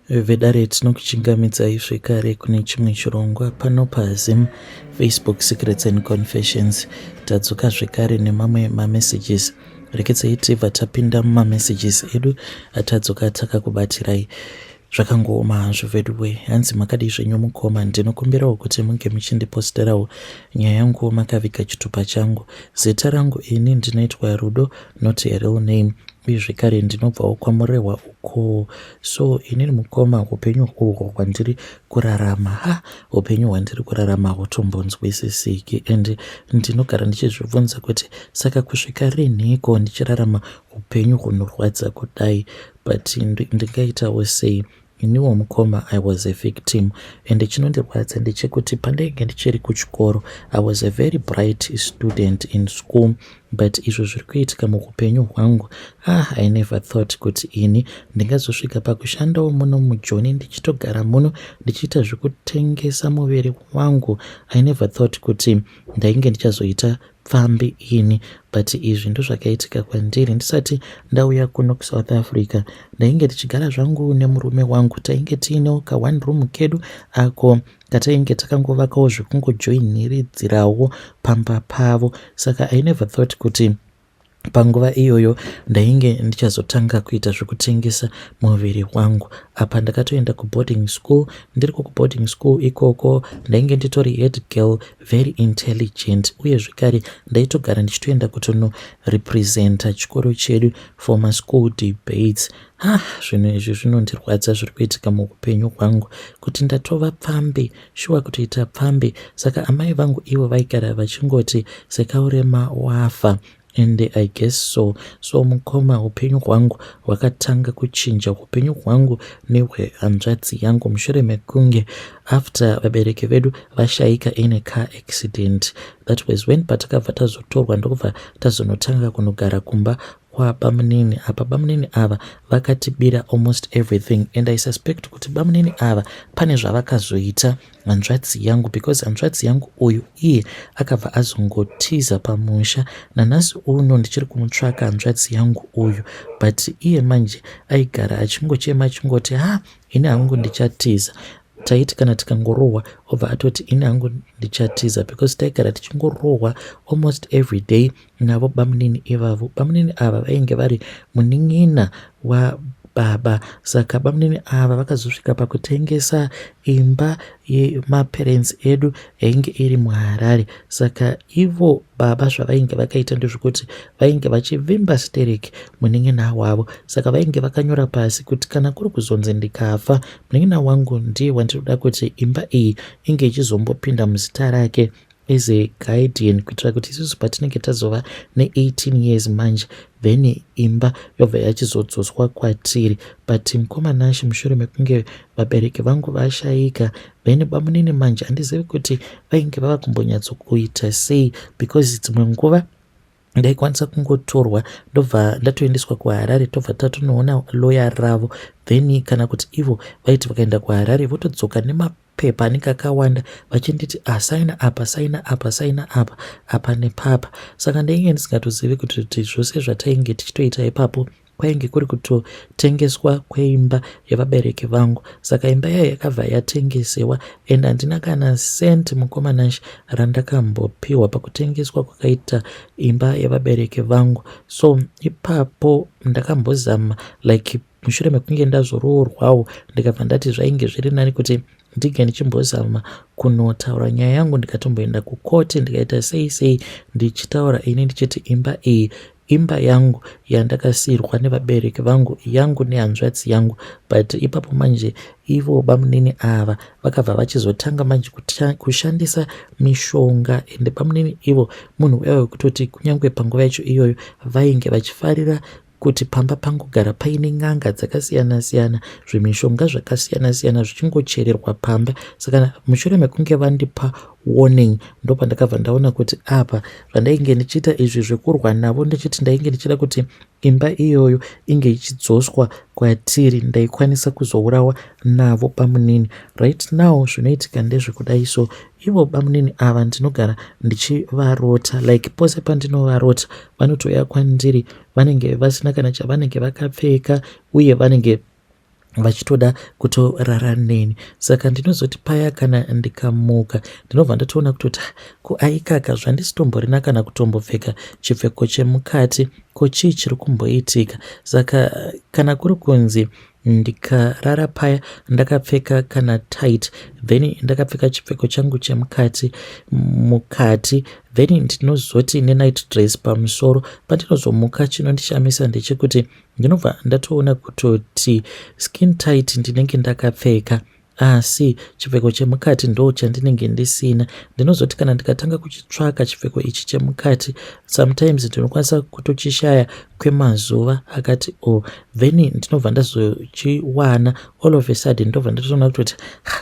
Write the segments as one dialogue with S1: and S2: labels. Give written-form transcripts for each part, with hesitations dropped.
S1: Vedare tinokuchingamidzai zvekare kune chimwe chirongwa pano paZim Facebook Secrets and Confessions. Tadzoka zvekare nemamwe mamessages. Rekedzai tibva tapinda mumamessages edu atadzoka takakubatirai. Zvakangooma hazvo veduwe. Hanzi makadii zvenyu mukoma, ndinokumbirawo kuti munge muchindiposterawo nyaya yangu makaviga chitupa changu. Zita rangu ini ndinoitwa Rudo not a real name uye zvekare ndinobvawo kwaMurehwa ukoo. So inini mukoma hupenyu uhwo hwandiri kurarama ha hupenyu hwandiri kurarama hutombonzwisisiki and ndinogara ndichizvibvunza kuti saka kusvika rinhiko ndichirarama hupenyu hunorwadza kudai but ndingaitawo sei Iniwo mukoma I was a victim and chinondirwadza ndechekuti pandainge ndichiri kuchikoro I was a very bright student in school but izvo zviri kuitika muupenyu hwangu ah I never thought kuti ini ndingazosvika pakushandawo muno mujoni ndichitogara muno ndichiita zvekutengesa muviri wangu. I never thought kuti ndainge ndichazoita pfambi ini but izvi ndozvakaitika kwandiri ndisati ndauya kuno kusouth Africa. Ndainge ndichigara zvangu nemurume wangu, tainge tiinewo ka one room kedu ako katainge takangovakawo zvekungojoiniridzirawo pamba pavo. Saka I never thought kuti panguva iyoyo ndainge ndichazotanga kuita zvekutengesa muviri wangu. Apa ndakatoenda kuboarding school. Ndiri kuboarding school ikoko ndainge nditori head girl, very intelligent, uye zvekare ndaitogara ndichitoenda kutonorepresenta chikoro chedu for maschool debates. Ha, zvinhu izvi zvinondirwadza zviri kuitika muupenyu hwangu, kuti ndatova pfambi, shuwa kutoita pfambi. Saka amai vangu ivo vaigara vachingoti sekaurema wafa and I guess so. So mukoma, upenyu hwangu hwakatanga kuchinja, upenyu hwangu nehwehanzvadzi yangu, mushure mekunge after vabereki vedu vashaika in a car accident. That was when patakabva tazotorwa ndokubva tazonotanga kunogara kumba kwabamunini. Apa bamunini ava vakatibira almost everything and I suspect kuti bamunini ava pane zvavakazoita hanzvadzi yangu, because hanzvadzi yangu uyu iye akabva azongotiza pamusha. Nanhasi uno ndichiri kumutsvaka hanzvadzi yangu uyu, but iye manje aigara achingochema achingoti ha, ini hangu ndichatiza. Taiti kana tikangorohwa obva atoti ini hangu ndichatiza, because taigara tichingorohwa almost every day navo bamunini ivavo. Bamunini ava vainge vari munin'ina wababa. Saka bamunini ava vakazosvika pakutengesa imba yemaparents edu yainge iri muHarare. Saka ivo baba zvavainge vakaita ndezvekuti vainge vachivimba stereki munin'ina wavo. Saka vainge vakanyora pasi kuti kana kuri kuzonzi ndikafa, munin'ina wangu ndiye wandinoda kuti imba iyi inge ichizombopinda muzita rake as a guardian, kuitira kuti isusu patinenge tazova ne18 years manje, then imba yobva yachizodzoswa kwatiri. But mukoma Nashe, mushure mekunge vabereki vangu vashaika, then bamunini manje handizivi kuti vainge vava kumbonyatsokuita sei, because dzimwe nguva ndaikwanisa kungotorwa ndobva ndatoendeswa kuHarare, tobva tatonoona loya ravo. Then kana kuti ivo vaiti vakaenda kuHarare votodzoka nemapepa anenge akawanda vachinditi asaina apa, saina apa, saina apa, apa nepapa. Saka ndainge ndisingatozivi kuti zvose zvatainge tichitoita ipapo kwainge kuri kutotengeswa kweimba yevabereki vangu. Saka imba yayo yakabva yatengesewa and handina kana cent, mukoma Nashe, randakambopiwa pakutengeswa kwakaita imba yevabereki vangu. So ipapo ndakambozama, like mushure mekunge ndazoroorwawo, ndikabva ndati zvainge zviri nani kuti ndinge ndichimbozama kunotaura nyaya yangu. Ndikatomboenda kukoti, ndikaita sei sei, ndichitaura ini ndichiti imba iyi imba yangu yandakasiyirwa nevabereki vangu, yangu nehanzvadzi yangu. But ipapo manje ivo bamunini ava vakabva vachizotanga manje kushandisa mishonga. Ende bamunini ivo munhu uya wekutoti kunyange panguva yacho iyoyo vainge vachifarira kuti pamba pangogara paine n'anga dzakasiyana siyana, zvimishonga zvakasiyana siyana zvichingochererwa pamba. Saka mushure mekunge vandipa warning, ndopandakabva ndaona kuti apa zvandainge ndichiita izvi zvekurwa navo, ndichiti ndainge ndichida kuti imba iyoyo inge ichidzoswa kwatiri, ndaikwanisa kuzourawa navo bamunini. Right now zvinoitika ndezvekudai so, ivo bamunini ava ndinogara ndichivarota. Like pose pandinovarota vanotouya kwandiri, vanenge vasina kana chavanenge vakapfeka uye vanenge Vachitoda kutorara neni. Saka ndinozoti paya kana ndikamuka ndinobva ndatoona kutoti ko aikaka zvandisitomborina kana kutombopfeka chipfeko chemukati, ko chii chiri kumboitika? Saka kana kuri kunzi ndikarara paya ndakapfeka kana tight, then ndakapfeka chipfeko changu chemukati mukati, then ndinozoti nenight dress pamusoro, pandinozomuka chinondishamisa ndechekuti ndinobva ndatoona kutoti skin tight ndinenge ndakapfeka, asi chipfeko chemukati ndo chandinenge ndisina. Ndinozoti kana ndikatanga kuchitsvaka chipfeko ichi chemukati, sometimes ndinokwanisa kutochishaya kwemazuva akati o oh, then ndinobva ndazochiwana all of a sudden. Ndobva ndatoona kutoti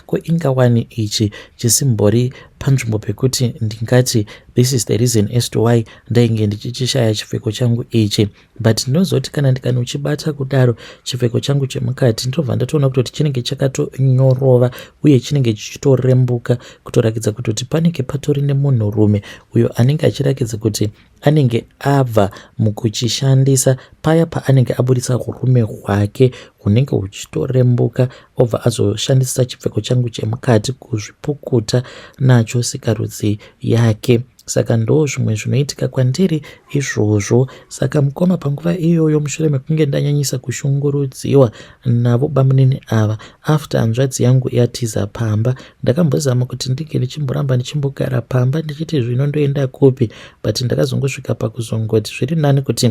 S1: ko ingawani ichi chisimbori panzvimbo pekuti ndingati this is the reason as to why ndainge ndichichishaya chipfeko changu ichi. But ndinozoti kana ndikanochibata kudaro chipfeko changu chemukati, ndinobva ndatoona kutoti chinenge chakatonyorova uye chinenge chichitorembuka, kutorakidza kutoti panenge patori nemunhurume uyo anenge achirakidza kuti anenge abva mukuchishandisa paya paanenge aburitsa urume hwake hunenge huchitorembuka, obva azoshandisa chipfeko changu chemukati kuzvipukuta nacho sikarudzi yake. Saka ndo zvimwe zvinoitika kwandiri izvozvo. Saka mukoma, panguva iyoyo mushure mekunge ndanyanyisa kushungurudziwa navo bamunini ava after hanzvadzi yangu yatiza pamba, ndakambozama kuti ndinge ndichimboramba ndichimbogara pamba, ndichiti zvino ndoenda kupi? But ndakazongosvika pakuzongoti zviri nani kuti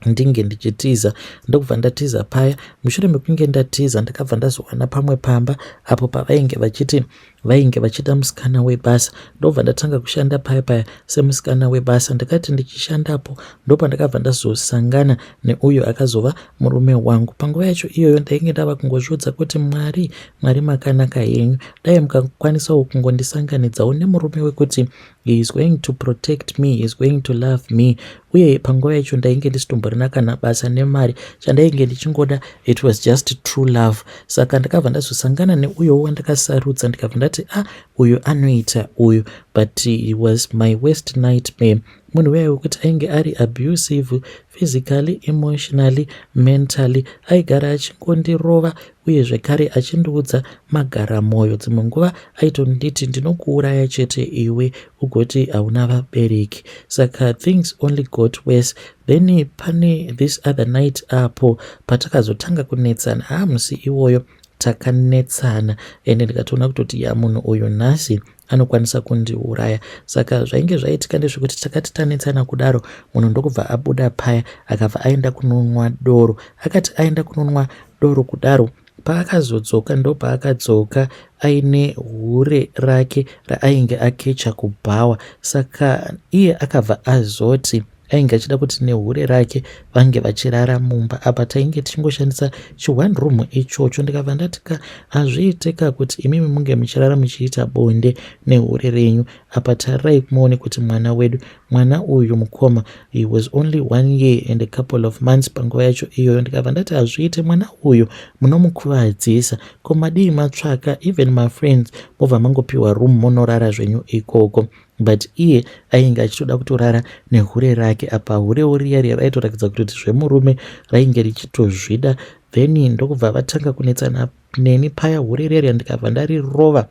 S1: ndinge ndichitiza, ndokubva ndatiza paya. Mushure mekunge ndatiza, ndakabva ndazowana pamwe pamba apo pavainge vachiti vainge vachida musikana webasa, ndobva ndatanga kushanda paya paya semusikana webasa. Ndakati ndichishandapo ndopandakabva ndazosangana neuyo akazova murume wangu. Panguva yacho iyoyo ndainge ndava kungozviudza kuti Mwari, Mwari makanaka henyu, dai mukakwanisawo kungondisanganidzawo nemurume wekuti he is going to protect me, he is going to love me. Uye panguva yacho ndainge ndisitomborina kana basa nemari, chandainge ndichingoda it was just true love. Saka ndakabva ndazosangana neuyowo wandakasarudza, ndikabva ndati, ah, uyu anoita uyu. But he was my worst nightmare, munhu uya wekuti ainge ari abusive physically, emotionally, mentally. Aigara achingondirova uye zvekare achindiudza magaramwoyo. Dzimwe nguva aitonditi, ndinokuuraya chete iwe, ugoti hauna vabereki. Saka things only got worse. Then pane this other night apo patakazotanga kunetsana. Haa, musi iwoyo takanetsana ende ndikatoona kutoti ya, munhu uyu nhasi anokwanisa kundiuraya. Saka zvainge zvaitika ndezvekuti takati tanetsana kudaro, munhu ndokubva abuda paya, akabva aenda kunonwa doro. Akati aenda kunonwa doro kudaro, paakazodzoka ndopaakadzoka aine hure rake raainge akecha kubhawa. Saka iye akabva azoti ainge achida kuti nehure rake vange vachirara mumba, apa tainge tichingoshandisa chi1 room ichocho. Ndikabva ndati ka, hazviitika kuti imimi munge muchirara muchiita bonde nehure renyu. Apa tarirai muone kuti mwana wedu, mwana uyu mukoma, he was only 1 year and a couple of months panguva yacho iyoyo. Ndikabva ndati hazviite, mwana uyu munomukuvadzisa. Ko madii matsvaka even mafriends, mobva mangopiwa room, munorara zvenyu ikoko? But iye ainge achitoda kutorara nehure rake. Apa hurewo riya riya raitoratidza kutoti zvemurume rainge richitozvida. Then ndokubva vatanga kunetsana neni paya hure riya riya, ndikabva ndarirova.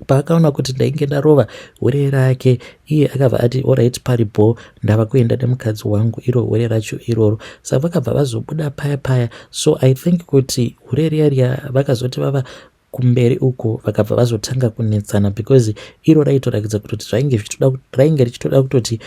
S1: Paakaona kuti ndainge ndarova hure rake, iye akabva ati, alright, paripo ndava kuenda nemukadzi wangu, iro hure racho iroro. Saka vakabva vazobuda paya paya. So I think kuti hure riya riya vakazoti vava kumberi uko vakabva vazotanga kunetsana, because iro raitorakidza kutoti zvainge rainge richitoda kutoti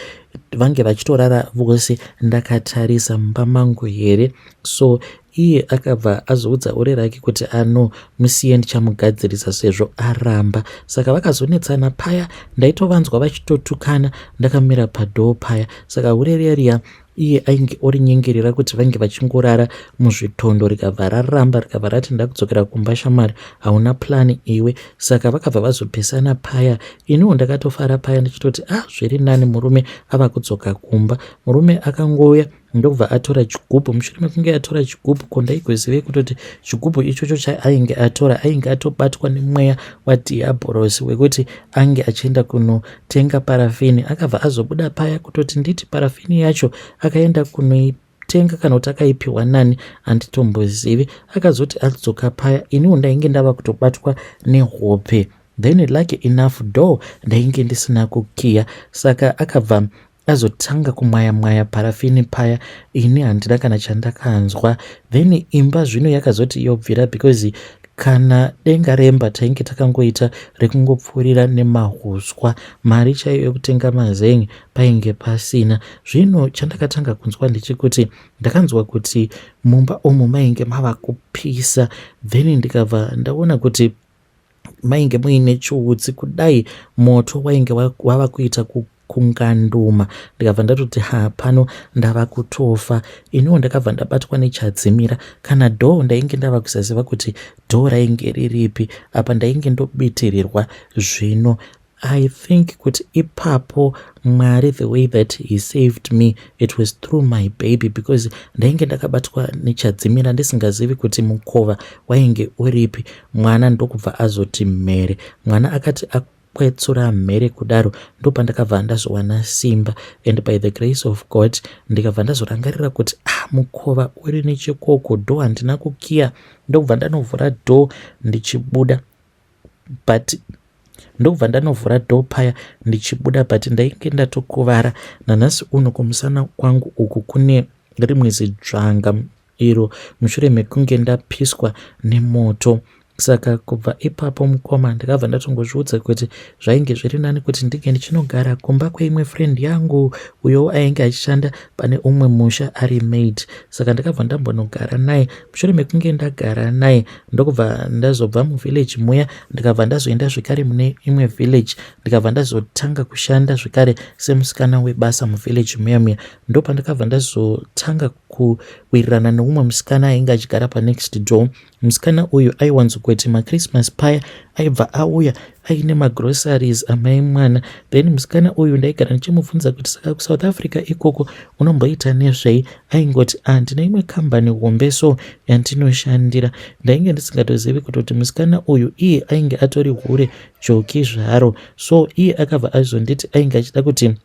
S1: vange vachitorara vose ndakatarisa mumba mangu here. So iye akabva azoudza hure rake kuti ano musiye, ndichamugadzirisa sezvo aramba. Saka vakazonetsana paya, ndaitovanzwa vachitotukana ndakamira padoor paya. Saka hure riya riya iye ainge orinyengerera kuti vange vachingorara muzvitondo, rikabva raramba, rikabva rati, ndakudzokera kumba shamwari, hauna plan iwe. Saka vakabva vazopesana paya. Iniwo ndakatofara paya ndichitoti, ah, zviri nani, murume ava kudzoka kumba. Murume akangouya ndokubva atora chigubhu. Mushure mekunge atora chigubhu, ko ndaigozivei kutoti chigubhu ichocho chaainge atora, ainge atobatwa nemweya wadhiabhorosi wekuti ange achienda kunotenga parafini? Akabva azobuda paya, kutoti nditi parafini yacho akaenda kunoi. Akaitenga kana kuti akaipiwa nani handitombozivi. Akazoti adzoka paya, iniwo ndainge ndava kutobatwa nehope. Then lucky enough door ndainge ndisina kukiya, saka akabva azotanga kumwaya mwaya parafini paya. Ini handina kana chandakanzwa. Then imba zvino yakazoti yobvira, because kana denga remba tainge takangoita rekungopfuurira nemahuswa. Mari chaiyo yekutenga mazen'e painge pasina. Zvino chandakatanga kunzwa ndechekuti ndakanzwa kuti mumba umu mainge mava kupisa. Then ndikabva ndaona kuti mainge muine chiutsi, kudai moto wainge wava kuita kunganduma. Ndikabva ndatoti, "Ha, pano ndava kutofa." Iniwo ndakabva ndabatwa nechadzimira. Kana door ndainge ndava kusaziva kuti door rainge riripi. Apa ndainge ndobitirirwa. Zvino I think kuti ipapo Mwari, the way that he saved me, it was through my baby, because ndainge ndakabatwa nechadzimira, ndisingazivi kuti mukova wainge uripi. Mwana ndokubva azoti mhere. Mwana akati akwetsura mhere kudaro, ndopandakabva ndazowana simba, and by the grace of God ndikabva ndazorangarira kuti, ah, mukova uri nechekoko, door handina kukiya. Ndokubva ndanovhura door ndichibuda, but ndokubva ndanovhura door paya ndichibuda, but ndainge ndatokuvara. Nanhasi uno kumusana kwangu uku kune rimwe zidzvanga iro mushure mekunge ndapiswa nemoto. Saka kubva ipapo, mukoma, ndakabva ndatongozviudza kuti zvainge zviri nani kuti ndinge ndichinogara kumba kweimwe friend yangu, uyowo ainge achishanda pane umwe musha ari maid. Saka ndakabva ndambonogara naye. Mushure mekunge ndagara naye, ndokubva ndazobva muvillage muya, ndikabva ndazoenda zvekare mune imwe village. Ndikabva ndazotanga kushanda zvekare semusikana webasa muvillage muya muya. Ndopandakabva ndazotanga kuwirirana neumwe musikana ainge achigara panext door. Musikana uyu aiwanzokuti maChristmas paya aibva auya aine magroceries amai mwana. Then musikana uyu ndaigara ndichimubvunza kuti, "Saka kuSouth Africa ikoko unomboita nezvei?" Aingoti, "Ah, ndine imwe kambani hombe so yandinoshandira." Ndainge ndisingatozivi kutoti musikana uyu iye ainge atori hure joki zvaro. So iye akabva azonditi ainge achida kuti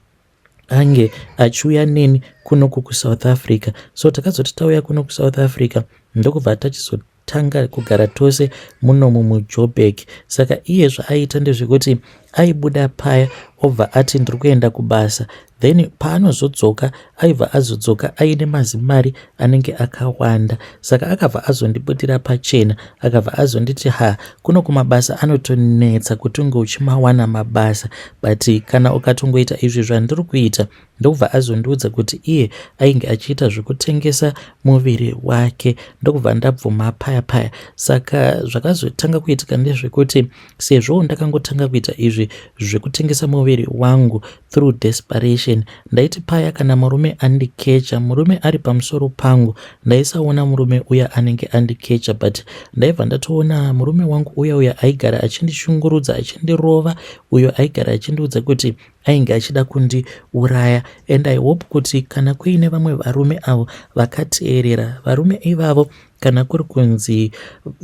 S1: ange achiuya neni kunoku kuSouth Africa. So takazoti tauya kuno kuSouth Africa, ndokubva tachizotanga kugara tose munomu muJoburg. Saka iye zvaaita ndezvekuti aibuda paya, obva ati, "Ndiri kuenda kubasa." Then paanozodzoka, aibva azodzoka aine mazimari anenge akawanda. Saka akabva azondibudira pachena, akabva azonditi, "Ha, kuno kumabasa anotonetsa kuti unge uchimawana mabasa, but kana ukatongoita izvi zvandiri kuita." Ndokubva azondiudza kuti iye ainge achiita zvekutengesa muviri wake. Ndokubva ndabvuma paya paya. Saka zvakazotanga kuitika ndezvekuti sezvo ndakangotanga kuita izvi zvekutengesa muviri wangu through desperation, ndaiti paya kana murume andikecha, murume ari pamusoro pangu, ndaisaona murume uya anenge andikecha, but ndaibva ndatoona murume wangu uya uya aigara achindishungurudza, achindirova, uyo aigara achindiudza kuti ainge achida kundiuraya. And I hope kuti kana kuine vamwe varume avo vakateerera, varume ivavo, kana kuri kunzi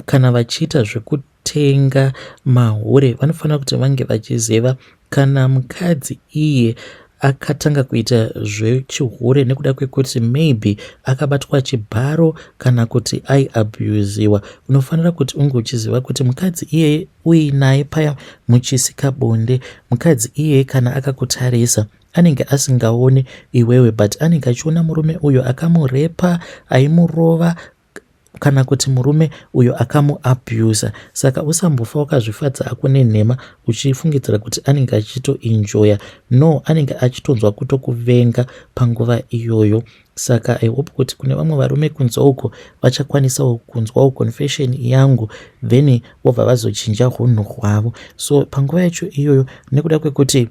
S1: kana vachiita zvekutenga mahure, vanofanira kuti vange vachiziva kana mukadzi iye akatanga kuita zvechihure nekuda kwekuti maybe akabatwa chibharo kana kuti aiabusiwa, unofanira kuti unge uchiziva kuti mukadzi iyeye uinaye paya muchisika bonde, mukadzi iyeye kana akakutarisa anenge asingaoni iwewe, but anenge achiona murume uyo akamurepa, aimurova, kana kuti murume uyo akamuabusa. Saka usambofa wakazvifadza ako nenhema uchifungidzira kuti anenge achitoenjoya. No, anenge achitonzwa kutokuvenga panguva iyoyo. Saka I hope kuti kune vamwe varume kunze uko vachakwanisawo kunzwawo confession yangu, then vobva vazochinja unhu hwavo. So panguva yacho iyoyo, nekuda kwekuti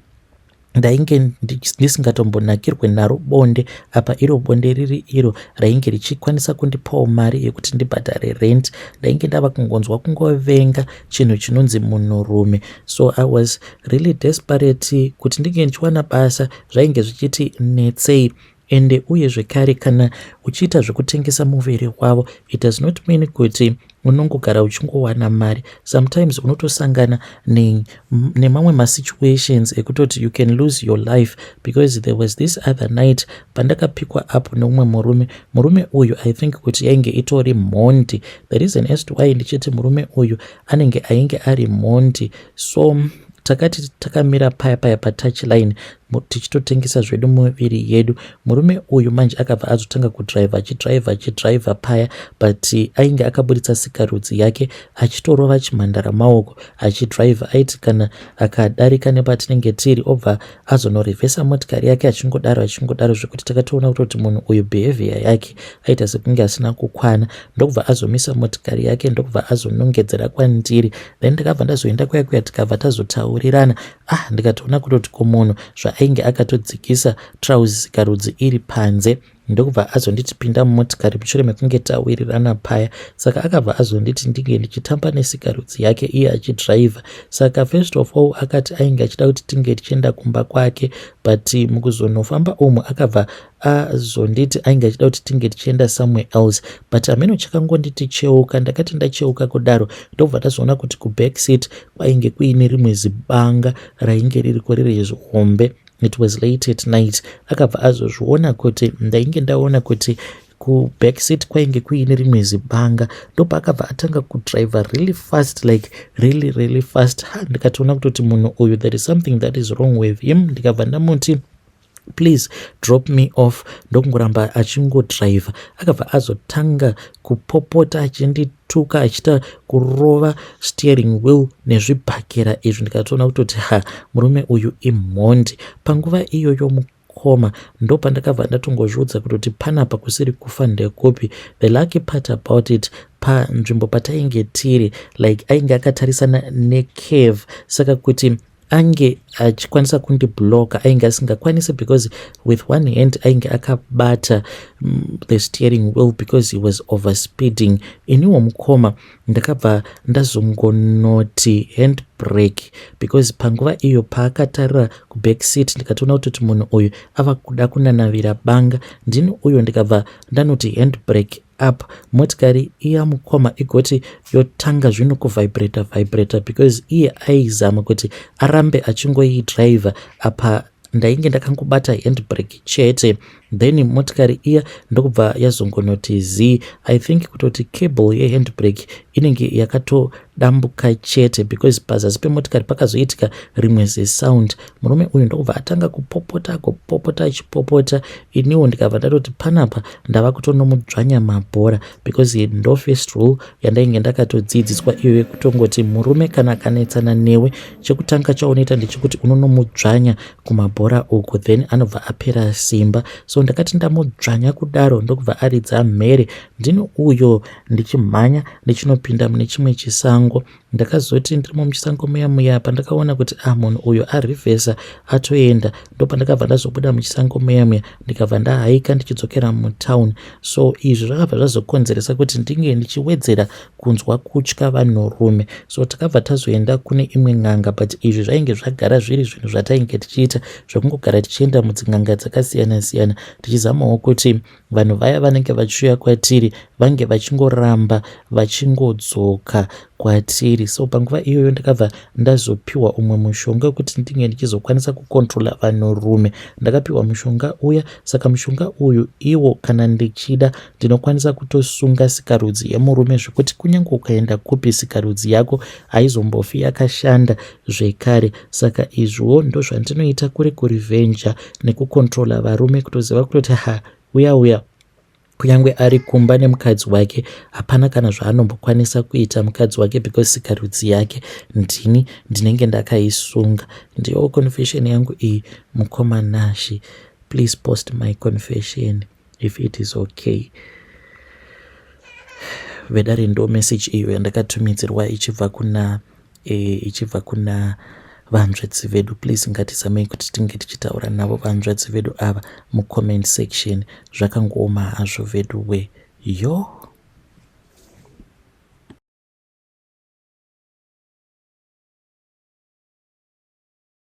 S1: ndainge ndisingatombonakirwe naro bonde, apa iro bonde riri iro rainge richikwanisa kundipawo mari yekuti ndibhadhare rent, ndainge ndava kungonzwa kungovenga chinhu chinonzi munhurume. So I was really desperate kuti ndinge ndichiwana basa. Zvainge zvichiti netsei. Ende uye zvekare, kana uchiita zvekutengesa muviri wavo, it does not mean kuti Unongogara uchingowana mari. Sometimes unotosangana nemamwe masituations ekutoti you can lose your life, because there was this other night pandakapikwa up neumwe murume. Murume uyu, I think kuti yainge itori mhondi. The reason as to why ndichiti murume uyu anenge ainge ari mhondi, so takati takamira paya paya patouch line tichitotengesa zvedu muviri yedu. Murume uyu manje akabva azotanga kudhiraivha, achidhiraivha, achidhiraivha paya, but ainge akaburitsa sikarudzi yake achitorova chimhandara maoko achidhiraivha. Aiti kana akadarika nepatinenge tiri, obva azonorevhesa motikari yake, achingodaro, achingodaro, zvekuti takatoona kutoti munhu uyu behavior yake aita sekunge asina kukwana. Ndokubva azomisa motikari yake, ndokubva azonongedzera kwandiri. Then ndakabva ndazoenda kuya kuya, tikabva tazotaurirana. Ah, ndikatoona kutoti kumunhu zvaainge akatodzikisa trauzi, sikarudzi iri panze. Ndokubva azonditi pinda mumotikari mushure mekunge tawirirana paya. Saka akabva azonditi ndinge ndichitamba nesikarudzi yake iye achidhiraivha. Saka first of all akati ainge achida kuti tinge tichienda kumba kwake, but mukuzonofamba umu akabva azonditi ainge achida kuti tinge tichienda somewhere else. But hameno chakangonditi cheuka. Ndakati ndacheuka kudaro, ndobva ndazoona kuti kuback seat kwainge kuine rimwe zibanga rainge ririko, riri zihombe. It was late at night. Akabva azozviona kuti ndainge ndaona kuti kubackseat kwainge kuine rimwe zibanga. Ndopaakabva atanga kudriva really fast, like really, really fast. Ha, ndikatoona kutoti munhu uyu, there is something that is wrong with him. Ndikabva ndamuti, "Please drop me off." Ndokungoramba achingodhiraivha. Akabva azotanga kupopota, achindituka, achiita kurova steering wheel nezvibhakera izvi. Ndikatoona kutoti ha, murume uyu imhondi. Panguva iyoyo, mukoma, ndopandakabva ndatongozviudza kutoti panapa kusiri kufa ndekupi? The lucky part about it, panzvimbo patainge tiri, like ainge akatarisana necurve, saka kuti ange achikwanisa kundibloka ainge asingakwanisi, because with one hand ainge akabata the steering wheel, because he was overspeeding. Iniwo, mukoma, ndakabva ndazongonoti hand brake, because panguva iyo paakatarira kuback seat, ndikatoona kutoti munhu uyu ava kuda kunanavira banga. Ndini uyo ndikabva ndanoti hand brake up. Motikari iya, mukoma, igoti yotanga zvino kuvhibrata vibrata, because iye aizama kuti arambe achingoidhiraivha. Apa ndainge ndakangobata handbrake chete. Then motikari iya ndokubva yazongonoti z. I think kutoti cable yehandbrake inenge yakatodambuka chete, because pazasi pemotikari pakazoitika rimwe zesound. Murume uyu ndokubva atanga kupopota, kupopota, achipopota. Iniwo ndikabva ndatoti panapa ndava kutonomudzvanya mabhora, because ndo first rule yandainge ndakatodzidziswa iyo yekutongoti murume kana akanetsana newe, chekutanga chaunoita ndechekuti unonomudzvanya kumabhora uko, then anobva apera simba. So ndakati ndamudzvanya kudaro, ndokubva aridza mhere. Ndini uyo ndichimhanya ndichinopinda mune chimwe chisango. Ndakazoti ndirimo muchisango muya muya, pandakaona kuti ah, munhu uyo arivhesa atoenda, ndopandakabva ndazobuda muchisango muya muya, ndikabva ndahaika ndichidzokera mutown. So izvi zvakabva zvazokonzeresa kuti ndinge ndichiwedzera kunzwa kutya vanhurume. So takabva tazoenda kune imwe n'anga, but izvi zvainge zvagara zviri zvinhu zvatainge tichiita, zvekungogara tichienda mudzin'anga dzakasiyana siyana, tichizamawo kuti vanhu vaya vanenge vachiuya kwatiri vange vachingoramba vachingodzoka kwatiri. So panguva iyoyo ndakabva ndazopiwa umwe mushonga wekuti ndinge ndichizokwanisa kukontrola vanhurume. Ndakapiwa mushonga uya. Saka mushonga uyu iwo, kana ndichida, ndinokwanisa kutosunga sikarudzi yemurume, zvekuti kunyange ukaenda kupi, sikarudzi yako haizombofi yakashanda zvekare. Saka izviwo ndozvandinoita kuri kurivhenja nekukontrola varume, kutoziva kutoti ha, uya uya kunyange ari kumba nemukadzi wake, hapana kana zvaanombokwanisa kuita mukadzi wake, because sikarudzi yake ndini ndinenge ndakaisunga. Ndiyo confession yangu iyi, mukoma Nashi. Please post my confession if it is okay. Vedare, ndo message iyo yandakatumidzirwa ichibva kuna vanzvadzi vedu. Please, ngatizamei kuti tinge tichitaura navo vanzvadzi vedu ava mucomment section. Zvakangooma hazvo vedu we yo.